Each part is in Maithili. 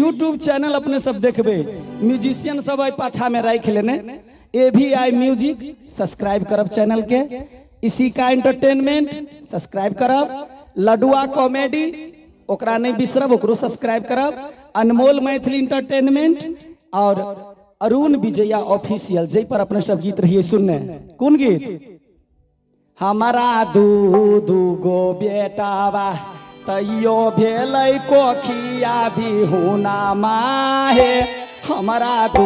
यूट्यूब चैनल अपने सब देखबे, म्यूजिशियन सब एहि पाछा में राखि लेने, AVI music subscribe करब चैनल के, इसी का एंटरटेनमेंट सब्सक्राइब करब, लडुआ कॉमेडी ओकरा नहीं बिसरब, ओकरो सब्सक्राइब करब, अनमोल मैथिली इंटरटेनमेंट और अरुण विजया ऑफिशियल, जै पर अपने सब गीत रहिए सुनने। कोन गीत? हमारा दू दू गो बेटावा तैयो भेलै कोखिया बिहुना माहे, हमारा दू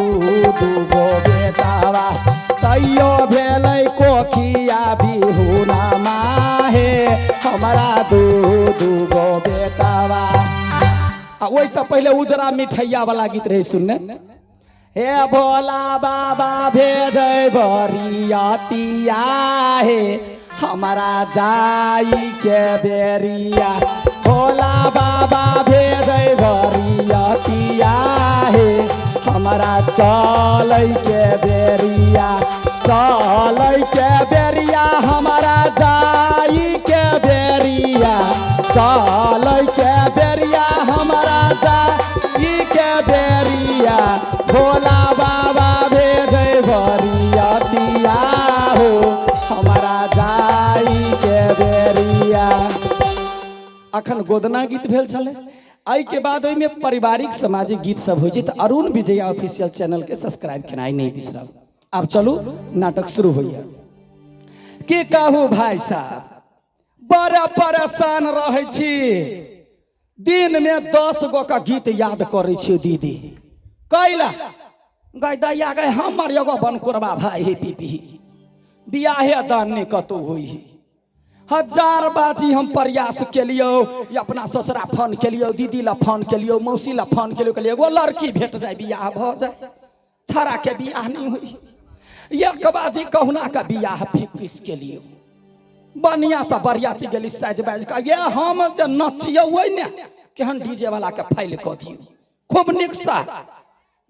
दू गो बेटावा तैयो भेलै कोखिया बिहुना माहे, हमारा दू दू गो बेटावा। आ ओहिसँ पहिले उजरा मिठैया वाला गीत रहे सुनने, हे भोला बाबा भेजै बरियतिया हे, हमारा जाई के बेरिया, भोला बाबा भेजै बरियतिया हे, हमारा चलै के बेरिया, चलै के बेरिया, हमारा जाई के बेरिया, चलै के बेरिया, हमारा जाई के बेरिया, भोला बाबा भेजै बरियतिया हो, हमारा जाई के बेरिया। अखन गोदना गीत भेल छलै, एहि के बाद ओहिमे पारिवारिक सामाजिक गीत सब होइ छै, तऽ अरुण विजया ऑफिशियल चैनल के सब्सक्राइब केनाइ नहि बिसरब। आब चलू नाटक शुरू होइए। की कहू भाई साहब, बड़ा परेशान रहै छी, दिन में 10 गो का गीत याद करै छी दीदी, कैला गै दैया गै हमर एगो बनकोरबा भाई हे पीपी, बियाहे दान नहि कतौ होइ है, 1000 बाजी हम प्रयास केलियौ, अपना ससुरा फोन केलियौ, दीदी ला फोन केलियौ, मौसी ला फोन केलियौ, कहलियै एगो लड़की भेट जाय बियाह भऽ जाय, छाड़ा के बियाह नहि होइ। एक बाजी कहुना का बियाह फिक्स केलियौ, बढ़िया से बरियाती गेली साजि बाजि कऽ, ये हम जे नचियौ ओहि ने केहन डीजे वाला के फाइल कऽ दियौ, खूब नीकसँ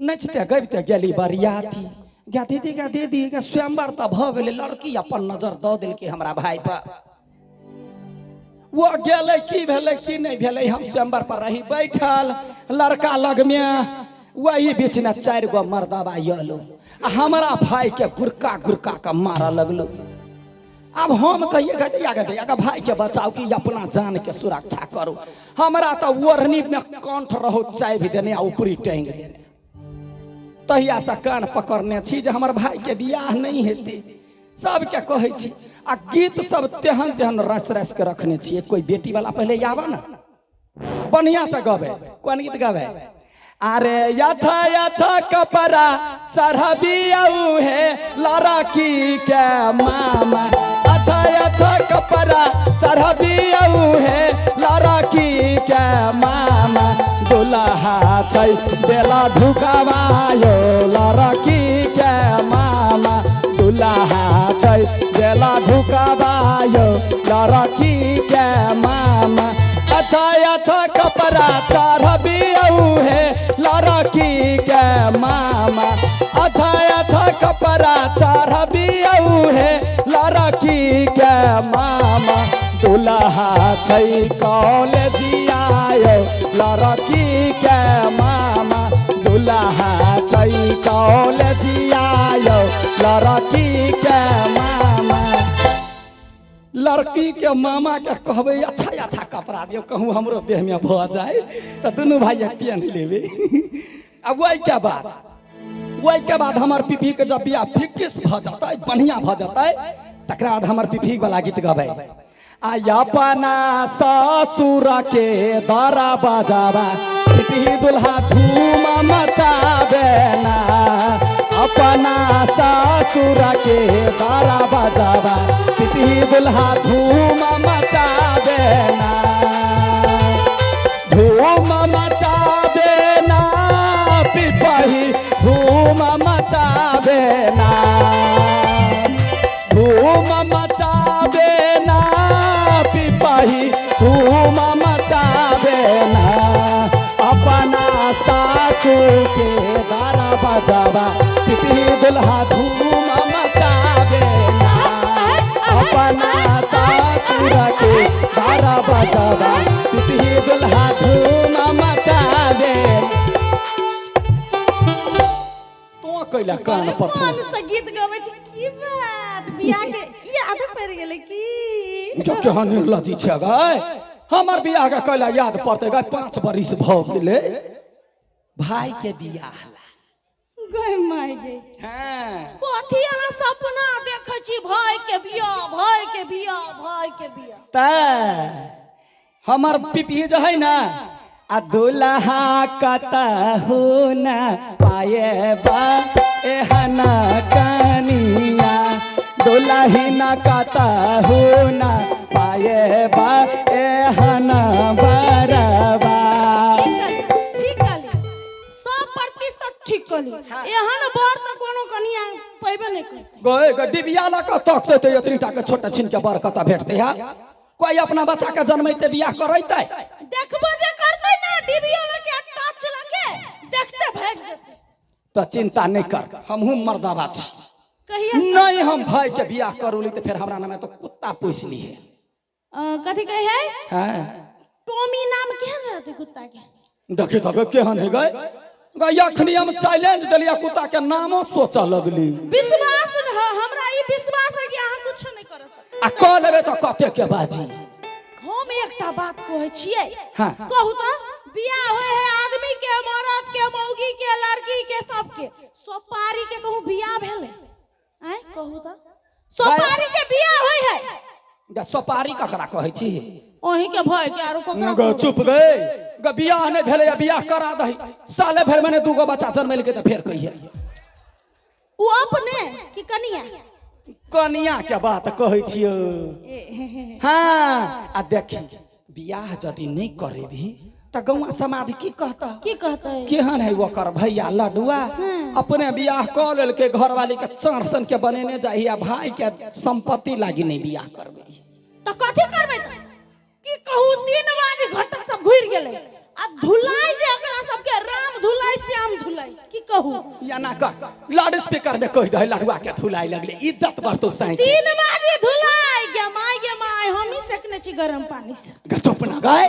नचिते गबिते गेली बरियाती। गे दीदी गे दीदी गे स्वयंवर तऽ भऽ गेलै, लड़की अपन नजर दऽ देलकै हमरा भाई पर। वो गेलै की भेलै की नहि भेलै, हम स्वयंवर पर रही बैठल लड़का लगमे, वही बीचमे 4 गो मर्दबा अयलौ आ हमरा भाई के गुरका गुरका के मारऽ लगलौ। अब हम कहिए गे दैया गे भाई के बचाओ कि अपना जान के सुरक्षा करू, हमरा तऽ ओढ़नी में कंठ रहो चाबि देने आ ऊपरी टांगि देने। तहिया से कान पकड़ने छी जे हमर भाई के बियाह नहीं हेतै, सबके कहै छी। आ गीत सब तेहन तेहन रस रस के रखने छियै, कोई बेटी वाला पहिले आबऽ ने बढ़िया से गबै, कोन गीत गबै? अरे अच्छा अच्छा कपड़ा चढ़बियौ हे लड़की के मामा, अच्छा अच्छा कपड़ा चढ़बियौ हे लड़की के मामा, दुल्हा छै बेला ढुकबायो लड़की के मामा, दुल्हा छै बेला ढुकबायो लड़की के मामा, अच्छा अच्छा कपड़ा चढ़बियौ हे लड़की के मामा, अच्छा अच्छा कपड़ा चढ़बियौ हे लड़की के मामा, दुल्हा छै कॉलेजिया लड़की के मामा, दुल्हा छै कॉलेजिया लड़की के मामा। लड़की के मामा के कहबै अच्छा अच्छा कपड़ा दियौ, कहूँ हमरो देह में भऽ जाय तऽ दुनू भाई पेन लेबै। आ ओहिके बाद हमर पीपी के जब बियाह फिक्स भऽ जेतै, बढ़िया भऽ जेतै, तकरा बाद हमर पीपी वाला गीत गबै, आ अपना ससुर के दरा बजावा पीपी दुल्हा धूम मचाबे ना, अपना ससुर के दरा बजावा पीपी दुल्हा धूम मचाबे ना, धूम मचाबे ना पिपही धूम मचाबे ना, धूम मचाबे ना पिपही धूम मचाबे ना, अपना सासू के दरा बजावा पिपही दुल्हा धूम मचाबे ना, अपना सासुर के दरा बजावा पिपही दुल्हा धूम मचाबे। कैला कान पथो मन से गीत गबै छी की बात बियाह के याद पड़ गेलै की जो केहन निर्लज्जी छै गै हमर बियाह के कैला याद पड़तै गै 5 बरिस भऽ गेलै भाई के बियाह ला गै my गै हाँ कथी अहाँ सपना देखै छी भाई के बियाह भाई के बियाह भाई के बियाह त हमर पिपही जे है ना आ दुल्हा कतहु न पाए बा एहन कनिया दुल्ही न कतहु न पाए बा एहन बरबा ठीक कहली 100% ठीक कहली एहन बर तऽ कोनो कनिया पैबे नहि करतै गए गए डिबिया लऽ कऽ तकते ते एतनी टा के छोटा छिन के बर कतऽ भेटतै हा कोई अपना बच्चा के जन्मैते बियाह करैतै देखबो जे करतै ना डिबिया लगे टच लगे देखते भागि जेतै तऽ चिंता नहि कर हमहूँ मर्दाबा छी कहिया नहीं हम भाई के बियाह करूली तो फिर हमरा नाम तो कुत्ता पोस ली है कथी कहै है हाँ टोमी नाम केहन रहतै कुत्ता के देखी तो केहन है गए गए अखनी हम चैलेंज दिलिया कुत्ता के नामो सोचऽ लगली विश्वास न हमरा ई विश्वास है कि अहाँ कुछो नहि कर सकब आ कऽ लेबै तऽ कते के बाजी हम एकटा बात कहै छियै हाँ। कहू तऽ बियाह होय है आदमी के मर्द के मौगी के लड़की के सबके सोपारी के कहू बियाह भेलै आँय कहू तऽ सोपारी के बियाह होय है गे सोपारी ककरा कहै छी ओही के भय के आरो ककरा गे चुप गए गे बियाह नहि भेलै आ बियाह करा दही साले भरि मने दूगो बच्चा जन्मेलकै तऽ फेर कहिए ओ अपने कि कनिया कनिया के बात कहै छियौ हाँ आ देखी बियाह यदि नहि करेबही तऽ गौआ समाज की कहता की कहतै केहन है ओकर भैया लडुआ अपने बियाह कऽ लेलकै घरवाली के चार सन के बनेने जाही आ भाई के संपत्ति लागी नहि बियाह करबै तऽ कथी करबै तऽ की कहू 3 बाजे घटक सब घुरि गेलै आ धुलाई जे ओकरा सबके राम धुलाई श्याम धुलाई की कहू या ना कर लाउड स्पीकर में कहि दही लडुआ के धुलाई लगले इज्जत बढ़तौ साई के 3 बाजे धुलाई गे माय गे माय हम ही सेकने छी गरम पानी से चुप ना गए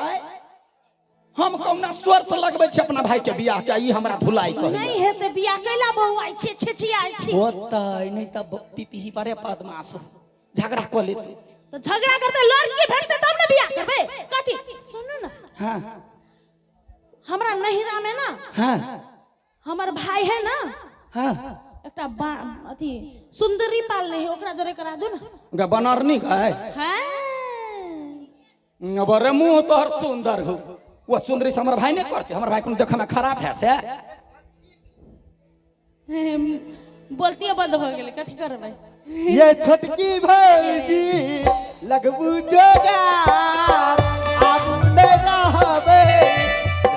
हम कौना स्वर से लगबै छी अपना भाई के बियाह के ई हमरा धुलाई कहि नहीं हेतै बियाह कैला बहुआइ छी छिछियाइ छी होतै नहि तऽ पिपही बड़े बदमाश हो झगड़ा कऽ लेतै तऽ झगड़ा करतै लड़की भेटतै तब ने बियाह करबै कथी सुनू ना हाँ हमरा नहिरा में ना हाँ हमर भाई है ना हाँ एकटा अथी सुंदरी पालने है ओकरा जोरे करा दू ना गे बनरनी गए हाँ बड़े मुँह तोहर सुंदर हो वो सुंदरी से हमर भाई नहीं करते हमर भाई कोनो देखे में खराब है से बोलती बंद हो गेलै कथी करबै ये छोटकी भौजी लगबू जोगार आब नहि रहबै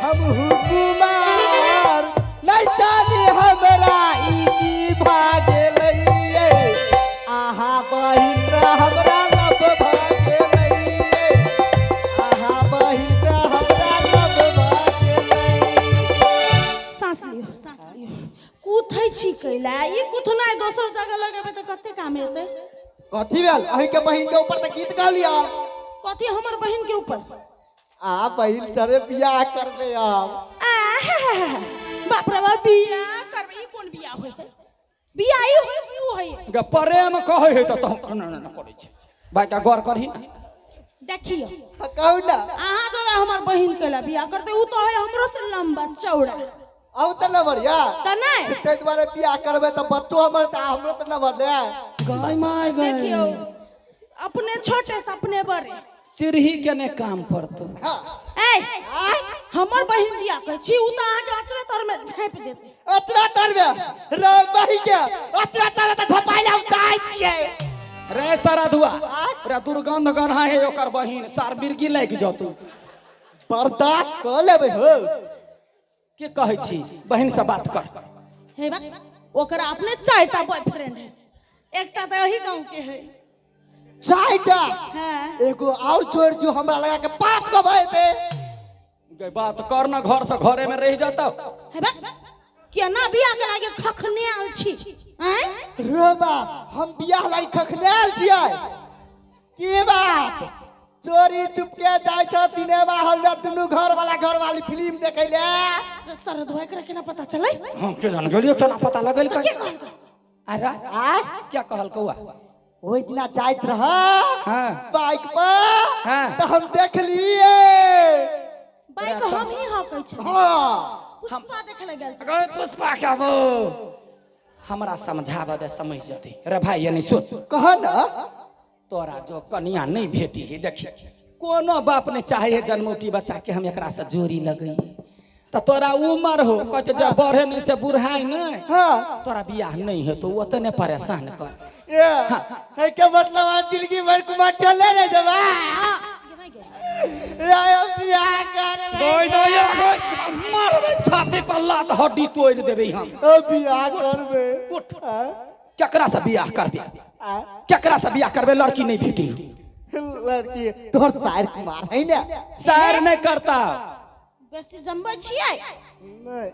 हमहू कुमार नहि जानी हमरा ई की भऽ गेलैये अहाँ बहिन तऽ हमरा लव भऽ गेलैये अहाँ बहिन तऽ हमरा लव भऽ गेलैये साँस लियौ साँस लियौ कुथै छी कैला ई कुथनाइ दोसर जगह लगेबै तऽ कते काम हेतै कथी भेल अहीं के बहिन के ऊपर तऽ गीत गालिया कथी हमर बहिन के ऊपर आ बहिन तोरे बियाह करबै आब आहा, बाप रे बाप बियाह करबै ई कोन बियाह होइ है बियाह ई होइ कि उ होइ गे प्रेम कहै है तऽ तहु न न न करै छै भाई के गौर करही ना देखियौ कहू ना अहाँ जोरा हमर बहिन कैला बियाह करतै उ तऽ है हमरो से लंबा चौड़ा आउ तऽ न बढ़िया तऽ नहि ताहि दुआरे बियाह करबै तऽ बच्चो हमर तऽ हमरो तऽ न बढ़ले गाय my गए देखियौ अपने छोटे से अपने बड़े सिरही के ने काम पड़तौ हाँ ए हमर बहिन बियाह कहै छी उ तऽ अहाँके अचरे तर में झाँपि देतै अचरा तरमे रे बहिन के अचरा तरमे तऽ झपाइ लए हम चाहै छियै रे सारा धुआ रे दुर्गंध गन्हा है ओकर बहिन सार मिर्गी लागि जतौ बर्दाश्त कऽ लेबै हो के कहै छी बहिन से बात कर हे बा ओकरा अपने 4टा बॉयफ्रेंड है एकटा तऽ एही गाँव के है 4टा हाँ एगो और जोड़ दियो हमरा लगा के 5 गो भऽ जेतै गे बात कर ना घर से घरे में रह जाता हे बा केना बियाह के लागे खखने आल छी आँय रे बा हम बियाह लागि खखनायल छियै की बात चोरी चुपके जाय छ सिनेमा हॉल में दुनू घर वाला घर वाली फिल्म देखे ले। सर धोए के केना पता चलै? हम के जान गेलियो केना पता लगल? के कहलकै? अरे आ क्या कहलकौ? ओहि दिना जाइत रह हाँ। बाइक पर। हाँ। तो हम देख लिए। बाइक हम ही हकै छै। हाँ पुष्पा देखे ले गेल छै। गए पुष्पा के आबो हमरा समझाबऽ दे, समझ जते रे भाई। यानी सुन, कह ना। तोरा जो कनिया नहीं भेटी है, देखी कोनो बाप नहीं चाहे है जन्मौटी बच्चा के हम एकरा से जोड़ी लगई, तो तोरा उम्र हो कहते जे बढ़े नहीं से बुढ़ाई नहीं। हाँ। तोरा बियाह नहीं है तो ओतने परेशान कर। ये है के मतलब आज जिंदगी भर कुमार चले रे जबा। हां गे गे रे बियाह करबे। दोय दोय मारबे छाती पर लात हड्डी तोड़ देबे हम। ओ बियाह करबे। उठ, केकरा से बियाह करबे? केकरा से बियाह करबे? लड़की नहीं भेटी। लड़की तोहर सार कुमार है ना? सार नहीं करता। बेसी जमबै छियै। नहीं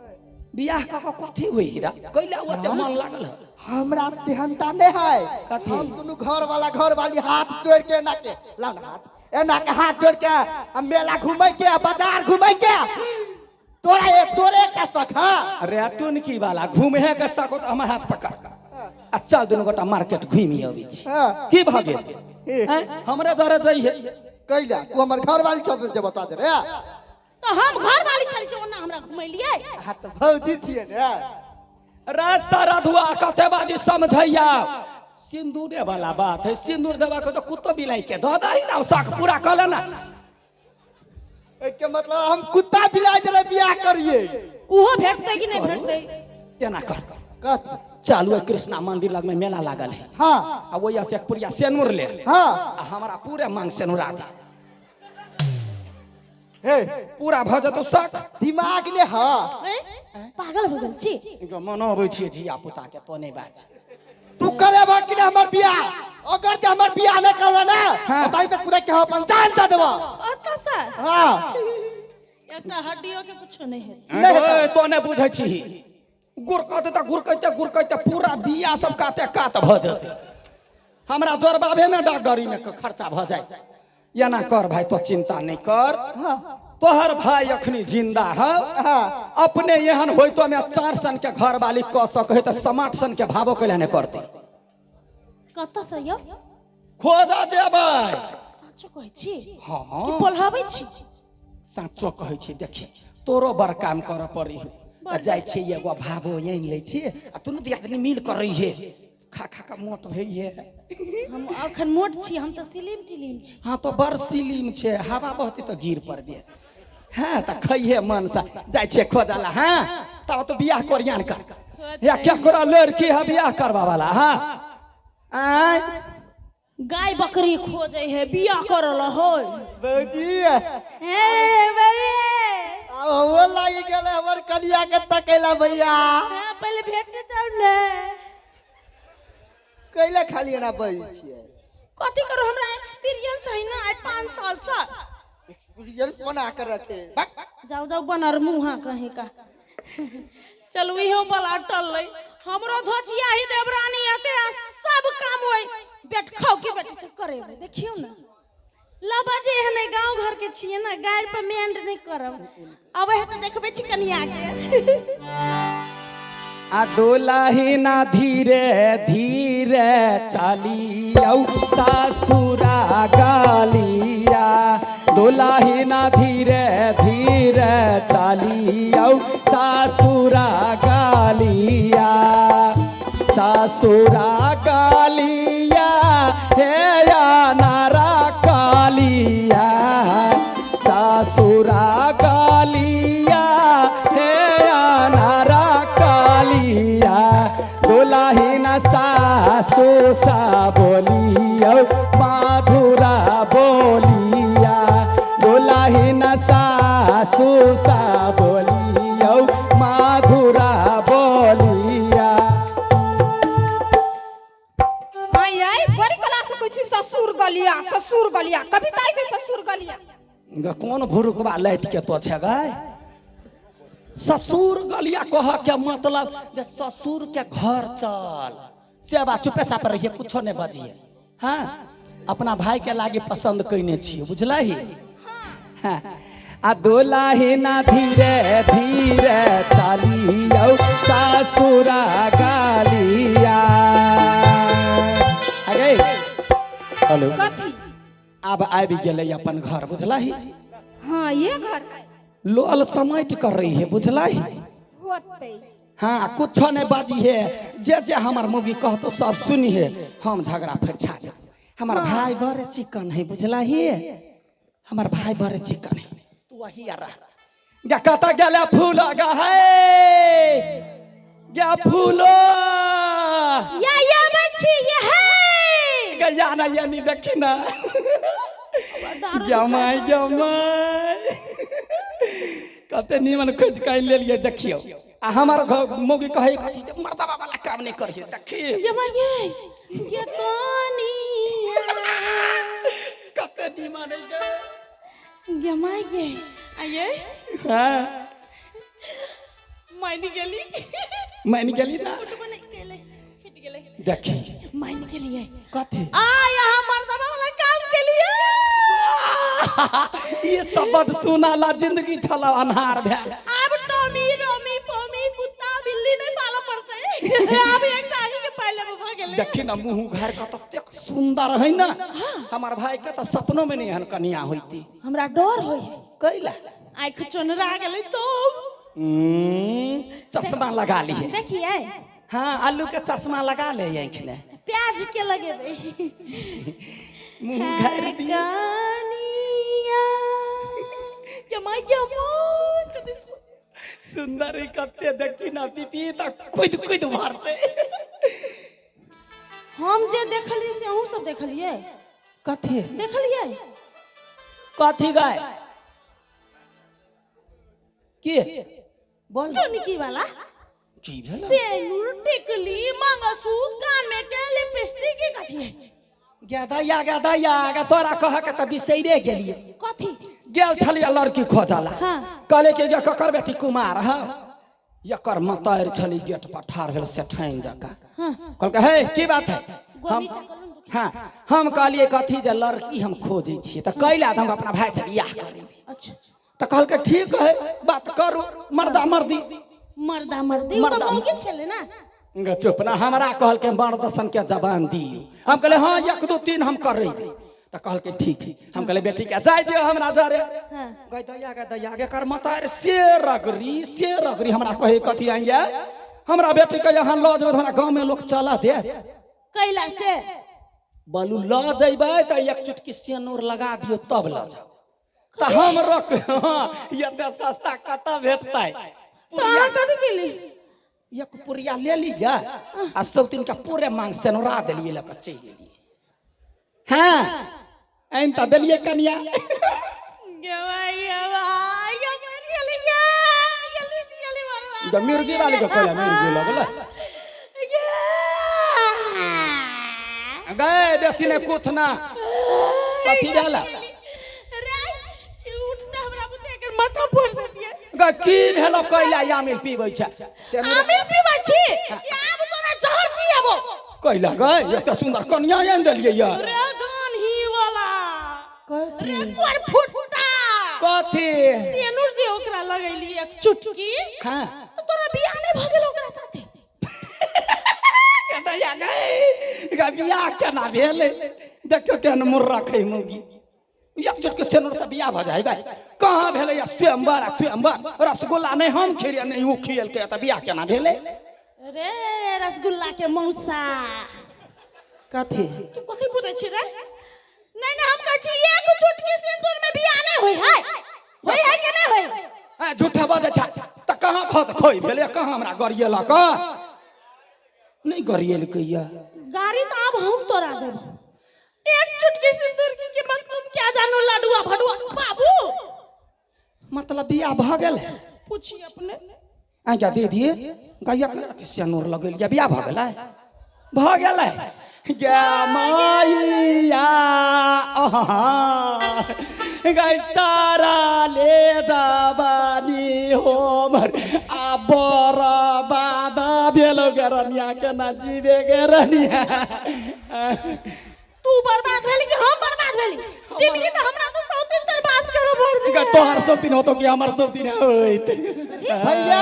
बियाह क के कथी होई रा? कैला ओते मन लागल है? हमरा सेहनता नहीं है। कथी? हम दुनू घर वाला घर वाली हाथ जोड़ के ना के लाओ ना हाथ एना के हाथ जोड़ के आ मेला घूमे के आ बाजार घूमे के तोरा ये तोरे का सखा। अरे टुनकी वाला घूमे के सको तो हमर हाथ पकड़ आ चल दुनू गोटा मार्केट घूमी अबै छी। हाँ। की भऽ गेल? हमरे द्वारा जइहे कैला तू हमर घर वाली छल जे बता दे रे। तो हम घर वाली छली से ओना हमरा घुमेलियै। हां तो भौजी छियै ने। रे सरधुआ कते बाजी समझैया, सिंदूरे वाला बात है। सिंदूर देवा के तो कुत्तो बिलाई के दऽ दही ना, शौक पूरा कऽ ले ना। के मतलब हम कुत्ता बिलाई जरे बियाह करिए। उहो भेटतै कि नहीं भेटतै? एना कर कथी? चालू कृष्णा मंदिर लग में मेला लागल है। हाँ। आ वही से एक पुरिया सेनुर ले। हाँ। आ हमरा पूरे मांग सेनुरा दे। हे पूरा भऽ जेतौ शक। दिमाग ने। हाँ पागल हो गेल छी। मनबै छियै धिया पुता के तो नहीं बाज। तू करेबा कि ना हमर बियाह? अगर जे हमर बियाह नहीं करला ना बताई त पूरा के हम अपन जान दे देबो। ओतऽ से? हां एकटा हड्डियो के कुछो नहीं है। नहीं तो नहीं बुझै छी। गुरकते त गुरकते गुरकते पूरा बिया सब काते कात भऽ जेतै। हमरा जोरबाबे में डॉक्टरी में खर्चा भऽ जाए। एना कर भाई तो चिंता नहीं कर। तोहर भाई अखनी जिंदा है। अपने एहन होइतो में 4 सन के घर वाली कऽ सकै त समाट सन के भावो कैला नहीं करते। कतऽ से यौ? खोजा जेबै। साचो कहै छी? हाँ। कि पोल्हाबै छी? साचो कहै छी। देखी तोरो बड़ काम करऽ पड़ी। जाइ छी एगो भावो आनि लै छी आ दुनू दियादनी मिल कर रही है। खा खा के मोट भइए। हम अखन मोट छी, हम तऽ सिलिम टिलिम छी। हाँ तो बड़ सिलिम छे, हवा बहती तो गिर पड़बे। हाँ त खइहे मन से जाइ छियै खोजला। हाँ तब तो बियाह कोरियान कर या क्या करा लड़की है बियाह करवा वाला। हाँ आय गाय बकरी खोजे है बियाह करल होय। भौजी हे भैया अब हमरो लागि गेलै हमर कलिया के तकेला भैया। हां पहिले भेटते तब ने। कैला खाली एना बजै छियै? कथी करू हमरा एक्सपीरियंस है ना आइ 5 साल से। एक्सपीरियंस बना कर रखे। जाओ जाओ बनर मुहा कहीं का। चलू इहो बला टललै। हमरो धोचिया ही देवरानी एते आ सब काम होय बेट खाओ के बेटी से करेबै। देखियौ ना लबा जे एहने गांव घर के छियै ना, गारि पर मेंड नहीं करब। अबै है तऽ देखबै छी कनिया के। आ दुलही ना धीरे धीरे चलियौ सासुरा गलिया। दुलही ना धीरे धीरे चलियौ सासुरा गलिया। सासुरा गलिया हे या नारा कालिया। सासुरा गलिया हे या नारा कालिया। दुलही ना सासु सा बोलियौ माधुरा बोलिया। दुलही ना सासु सा बोलियौ माधुरा बोलिया। आई आई बड़ी कला से कुछ ससुर गलिया ससुर गलिया कविता आई ससुर गलिया। कौन भुरुकवा लाइट के तो छे गए? ससुर गलिया कह के मतलब जे ससुर के घर चल सेवा चुपे चाप रहिए कुछो नहीं बजिए। हाँ अपना भाई के लागे पसंद कइने छियै, बुझलही? हाँ। आ दुलाही ना धीरे धीरे चलियौ सासुरा गालिया। अगे हेलो, कथी? आब आबि गेलै अपन घर, बुझलही? हाँ ये घर है। लोल समेट कर रही है, बुझलही? होते। हाँ, कुछ नहीं बाजी है, जे जे हमार मौगी कहतो सब सुनी है, हम झगड़ा फिर छा देब। हमार भाई बड़े चिकन है, बुझलही? हमार भाई बड़े चिकन है, तू वही रह। गा कता गेला फूल गा है गा फूलो या या बच्ची ये है गया ना ये नहीं देखी ना गमाई गमाई कते नीमन खोज के लेलिए। देखियो आ हमार मौगी कहे कथी जे मर्दबा वाला काम नहीं करिए। देखिए ये माये ये कोनिया कते नीमन है गे। ये माये आये। हां माइन गेली, मान गेली ना, उठबो नहीं केले, फिट गेले। देखी माइन गेलिए कथी आ यहाँ मर्दबा वाला काम के लिए। ये शब्द सुनाला जिंदगी छला अन्हार भेल। आब टॉमी रोमी पोमी कुत्ता बिल्ली नहीं पालऽ पड़तै, आब एकटा अहीं के पाले में भऽ गेलै। देखी ना मुंह घर का ततेक सुंदर है ना, हमार भाई के तो सपनों में नहीं हन कनिया होती। हमरा डर होय है। कैला? आँख चोनरा गेलै तो चश्मा लगा ली है। देखिए हाँ, आलू के चश्मा लगा ले आँख ने, प्याज के लगेबै। मुंह घर दिए कनिया के माय के मोन कते सुंदर कते। देखी ना पीपी त कुद कुद भरते। हम जे देखलिए से अहूँ सब देखलिए? कथी देखलिए? कथी गाय के बोल चुनकी वाला की भेल? सेनुर टिकली मंगलसूत्र कान में के लिपस्टिक की कथी है? गदया गदया गा तोरा कह के त बिसैरे गेलिए। कथी गेल छलिए लड़की खोजला। हाँ। कहले कि गे ककर बेटी कुमार है, एकर मतारि छली गेट पर ठाढ़ भेल सेठाइन जकाँ। हाँ। कहलकै हे की बात है? हम गोली चकल। हाँ, हम कहलिए कथी जे लड़की हम खोजै छियै, तऽ कैला तऽ हम अपना भाई से बियाह करेबै। अच्छा। तऽ कहलकै ठीक है बात करू, मर्दा मर्दी। मर्दा मर्दी उ मर्दा। तऽ मौगी छलै ना। गे चुप ना, हमरा कहलकै मर्द सन के जबान दियौ। हम कहले हाँ 1 2 3 हम करेबै। तऽ कहलकै ठीक है। हम कहले बेटी के जाय दियौ हमरा जरे। हाँ। गै दैया गे दैया गे कर मतार से रगरी से रगरी हमरा कहे कथी आइया हमरा बेटी के यहाँ लऽ जेबै तऽ हमरा गाँव में लोग चला दे। कैला से? बोलू लऽ जेबै तऽ एक चुटकी सेनूर लगा दियौ तब लऽ जाउ। तऽ हम रख, हाँ एते सस्ता कतऽ भेटतै? तऽ अहाँ कथी केली? एक पुरिया ले लिअ आ सब दिन के पूरे मांग सेनुरा देलियै, लऽ कऽ चलि गेलियै। हाँ आनि तऽ देलियै कनिया। गवाई गवाई ये मर गेली गे, गेली गेली बर्बाद। ग मिर्गी वाली के कहला मिर्गी लगल गए बेसी ने कुथना कथी भेल? रे ई उठते हमरा बुते एकर माथा फोड़ देतियै। ग की भेल कैला यामिल पीबै छै सेनुर? आमिल पीबै छी कि आब तोरा जहर पियाबो? कैला गए एते सुंदर कनिया आनि देलियै या? रे गान्ही वाला कथी? रे कोर फुटा कथी? सेनुर जे ओकरा लगैली एक चुटकी। हाँ। तऽ तोरा बियाह नहि भऽ गेल ओकरा साथे? दैया गए ग बियाह केना भेलै? देखियौ केहन मुर्रख है मौगी, एक चुटकी सेनुर से बियाह भऽ जाइ गए। कहाँ भेलै या स्वयंवर आ त्वयंवर? रसगुल्ला नहि हम खेलियै नहि ओ खियलकै, तऽ बियाह केना भेलै? रे रसगुल्ला के मौसा। कथी? तू कथी बुझै छी रे? नहीं नहीं, हम कहै छी एक चुटकी सिंदूर में बियाह नहीं होय है। होय है कि नहीं होय? आ झूठा बजै छै तऽ कहाँ भत खोइ भेलै? कहाँ हमरा गरियलक? नहीं गरियलकै या। गाड़ी तो अब हम तोरा देबो। एक चुटकी सिंदूर की कीमत तुम क्या जानो लडुआ भडुआ बाबू। मतलब बियाह भऽ गेल? पूछी अपने। आज्ञा दे दिए गैया के अथी सेनूर लगेलियै, बियाह भऽ गेलै? भऽ गेलै गे माइया गै चारा ले जबानी होमर आ बरबाद भेलो गे रनिया, केना जीवे गे रनिया? तू तू बर्बाद भेली कि हम बर्बाद भेली? जिंदगी तो हमरा तो सौतीन बर्बाद करो भर दे। तोहर सौतीन होतो कि हमर सौतीन होइत? भैया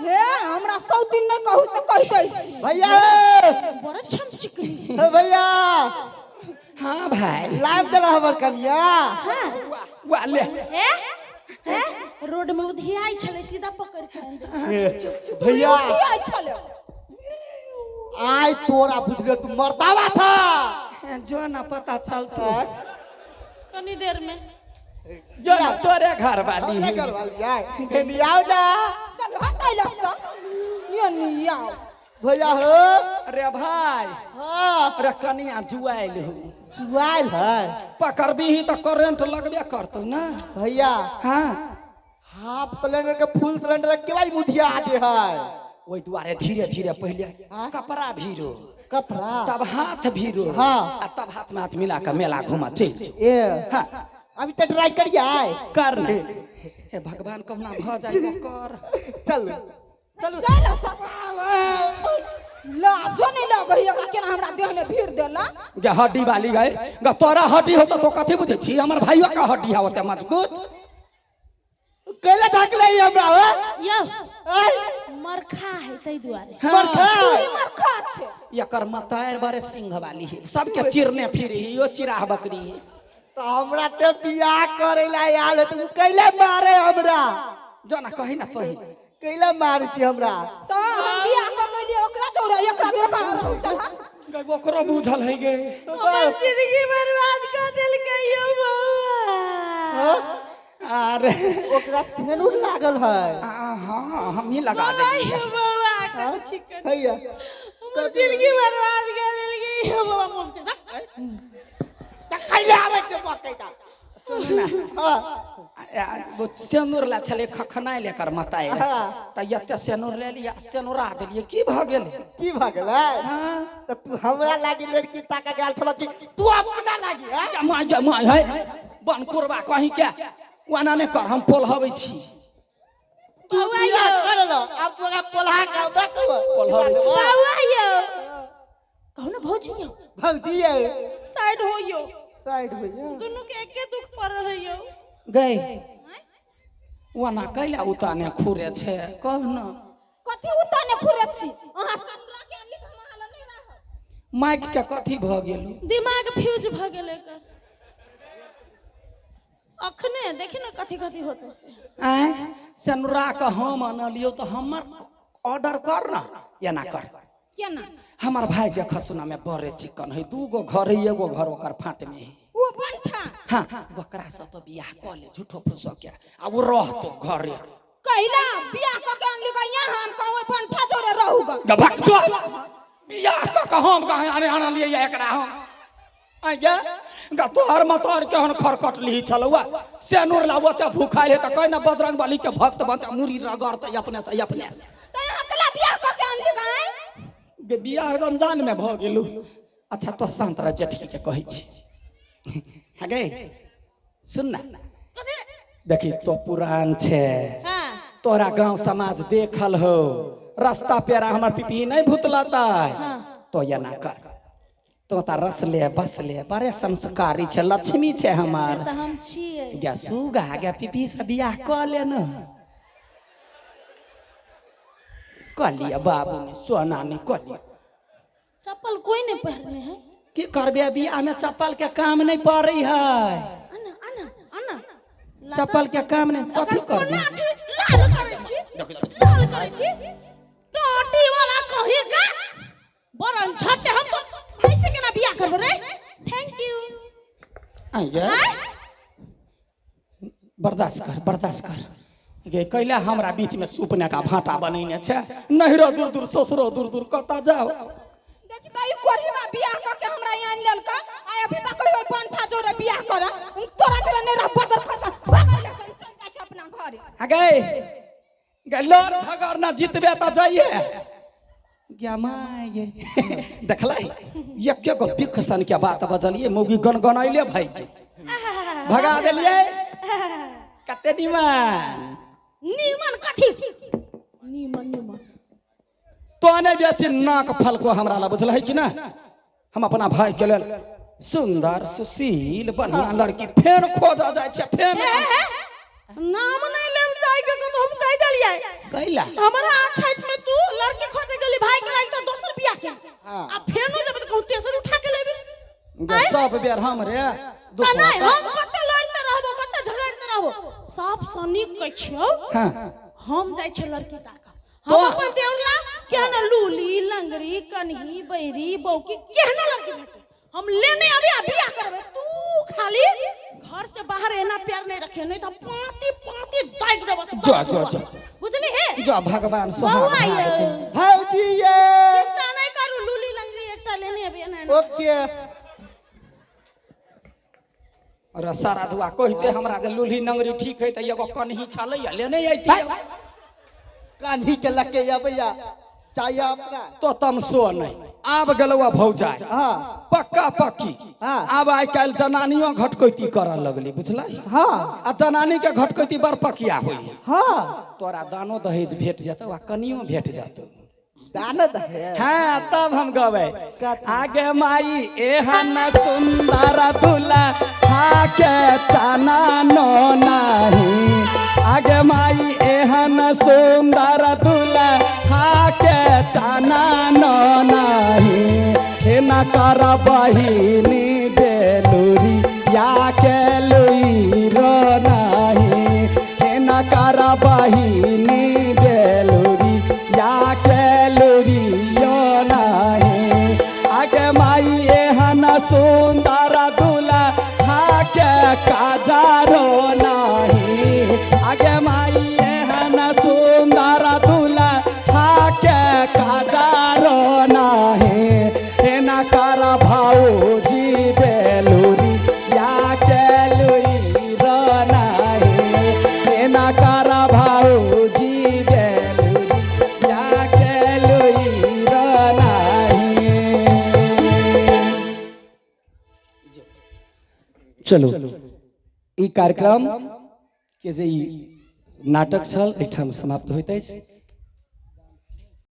हे हमरा सौतीन नहीं कहू से कहि कहि। भैया बड़ छम चिकनी। भैया हाँ भाई लाइव देला हमर कनिया। हां वाह ले हे हे रोड में उधियाई छले सीधा पकड़ के आन दे। भैया उधियाई छले आय तोरा बुझले तू मर्दावा था जो ना पता चलतो कनी देर में जो ना तोरे घर वाली हमरा घर वाली आय हेनी आओ ना। चल हटाइ लस यो नी आओ भैया हो। अरे भाई हाँ अरे कनिया जुआइल हो। जुआइल है पकड़बी ही तो करंट लगबे करतौ ना भैया। हाँ हाफ सिलेंडर के फुल सिलेंडर के भाई मुधिया आते है। ओहि दुआरे धीरे धीरे पहले कपड़ा भीरो कपड़ा तब हाथ भीरो। हाँ आ तब हाथ में हाथ मिला के मेला घुमा चल जो। ए हाँ अभी तो ट्राई करिए आए कर ना। हे भगवान कहुना भ जाए कर। चल चल चल लाजो नहीं लगै एकरा केना हमरा देह में भीड़ देला। गे हड्डी वाली गए ग तोरा हड्डी होता तो कथी बुझै छी? हमर भाइयो का हड्डी होते मजबूत। कैला धकले हमरा हो यो मरखा है तै दुआरे। मरखा पूरी मरखा छे। एकर मतार बारे सिंह वाली है सबके चिरने फिरी है यो चिराह बकरी है। तो हमरा ते बियाह करे ला आयल है तू कैला मारे हमरा? जो ना कही ना तोही कैला मारे छी हमरा? तो हम बियाह क गेलियै ओकरा जोड़ा एकरा जोड़ा कहाँ रहू चल। गे ओकरो बुझल है गे। हमर जिंदगी बर्बाद कर देलकै यो बौआ। अरे ओकरा सेनुर लागल है। हाँ हम ही लगा देलियै बौआ कथी चिकन भैया हमर जिंदगी बर्बाद कर देलकै यो बौआ। मुँह के त कैला आबै छै मकै ता सुन ना। हां वो सेनुर ला छले खखनाइ लेकर मताइ त एते सेनुर ले लिया सेनुरा देलियै की भ गेलै? की भ गेलै? हां त तू हमरा लागी लड़की ताका गेल छल कि तू अपना लागी? हां my my है बन कुरबा कहीं के ओना नहि कर हम पोलहबै छी। तू बियाह कर ल अब तोरा पोलहा के हमरा कहब पोलहबै छी। बौआ यो कहू ना भौजी यो भौजी यो साइड हो यो साइड हो यो दुनू के एके दुख पड़ल है यो। गई ओना कैला उताने खुरे छे कह न कथी उताने खुरे छी? अहाँ सेनुरा के आनली त हम अहाँ लग नहि रहब। माइक के कथी भ गेल? दिमाग फ्यूज भ गेल एकर अखने। देखी ना कथी कथी होतो से। आय सेनुरा के हम अनलियो तो हमर ऑर्डर कर ना एना कर केना? हमर भाई देख सुना में बड़े चिकन है दू गो घर है एगो घर ओकर फाट में है ओ बनठा। हाँ ओकरा से तो बियाह क ले झूठो फूसो के आ वो रहतो घरे। कैला बियाह क के अनली ग यहाँ हम कहू बनठा जोरे रहूगा। गभक तो बियाह क के हम कहाँ आने अनलियै एकरा हम आइ गे ग तोहर मतार के हन खरकट ली छलौआ सेनुर लाबो ते भूखाइल है त कहि ना बजरंग बली के भक्त बनते मुरी रगड़ते अपने से अपने। त यहाँ कला बियाह क के अनली ग गे बियाह रमजान में भ गेलू। अच्छा तो शांत रह जेठकी के कहै छी। हाँ गे सुन ना देखी तो पुरान छे। हाँ तोरा गांव समाज देखल हो रास्ता पेरा हमर पिपी नहीं भूतलता। हाँ। तो एना कर तो ता रस ले बस ले बड़े संस्कारी छे लक्ष्मी छे हमार। त हम छियै गे सुगा गे पिपी से बियाह क ले न क लिया बाबू ने सोना ने क लिया। चप्पल कोई नहीं पहनने है की करबे बियाह में चप्पल के काम नहीं पड़े है। आना आना आना चप्पल के काम नहीं कथी करबे? लाल करै छी लाल करै छी टाटी वाला कही का बरन छटे हम तो भाई से केना बियाह करबो रे? Thank you. आई गे बर्दाश्त कर बर्दाश्त कर गे कैला हमरा बीच में सूपने का भाटा बनैने छे नहिरो दूर दूर ससुरो दूर दूर कतऽ जाओ। देखी त ई कोढ़ीवा बियाह क के हमरा यहाँ लेलका आ अभी तक कहियो बनठा जोरे बियाह कर तोरा जोरे नहि रह बदर खसा भागल सन चल जाइ छै अपना घरे। आ गए गे लड़ झगड़ ना जीतबे त जाइए गया my गे देखलै एके गो बिख सन के बात बजलिए मौगी गनगनैले भाई के भगा देलिए। कते निमन निमन कथी निमन निमन तो नहीं बेसी नाक फलको हमरा ला बुझल है कि ना? हम अपना भाई के लेल सुंदर सुशील बढ़िया लड़की फेर खोजऽ जाइ छै फेर। ए, ए, नाम नहीं लेब जाय के तो हम कह देलियै। कैला? हमरा छठ में तू लड़की खोजे गेली भाई के लागि तो दोसर बियाह के। हाँ। आ फेनो जब तो कहूं तेसर उठा के लेबे। सब बेर हम रे आ नहीं हम कते लड़ते रहबो कते झगड़ते रहबो साफ सनी कहै छियौ। हाँ। हम जाइ छै लड़की ताक हम अपन देवला केहन लूली लंगड़ी कन्ही बैरी बौकी केहन लड़की भेटे हम लेने अबे आ बियाह करबे। तू खाली घर से बाहर एना प्यार नहीं रखे नहीं तो पाती पाती दाग देबो सब। जा, जा, जा। बुझली हे जो भगवान सुहाग बौआ भाग ये। दे। भौजी ये चिंता नहीं करू लूली लंगड़ी एकटा लेने अबे एना एना। ओके। और सारा धुआ कहते हमरा जे लूल्ही नंगरी ठीक है त एगो कन्ही छलै लेने अइती। कान्ही के लके अबैया चाहिए अपना तो तमसो नहीं आब गेलौआ भौजाई। हाँ। पक्का पक्की। हाँ। आब आइ काल्हि जनानियो घटकैती करऽ लगली बुझलै। हाँ। आ जनानी के घटकैती बड़ पकिया होई। हाँ। तोरा दानो दहेज भेट जेतौ आ कनियो भेट जेतौ। दान दहेज। हाँ तब हम गबै आगे माई एहन सुंदर दुल्हा के चना नो नाही। आगे माई एहन सुंदर दुल्हा के चना नो नाही। एना कर बहिनी बेलुरी या के लुई रो नाही। एना कर बहिनी बेलुरी या के लुरी यो नाही। आगे माई एहन सुंदर दुल्हा के काजारो नाही। आगे माई एहन सुंदर दुल्हा के काजारो नाही। एना कर भाऊजी बेलुरी या के लुई रो नाही। एना कर भाऊजी बेलुरी या के लुई रो नाही। चलो ई कार्यक्रम के जे ई नाटक छल एहिठाम समाप्त होइत अछि।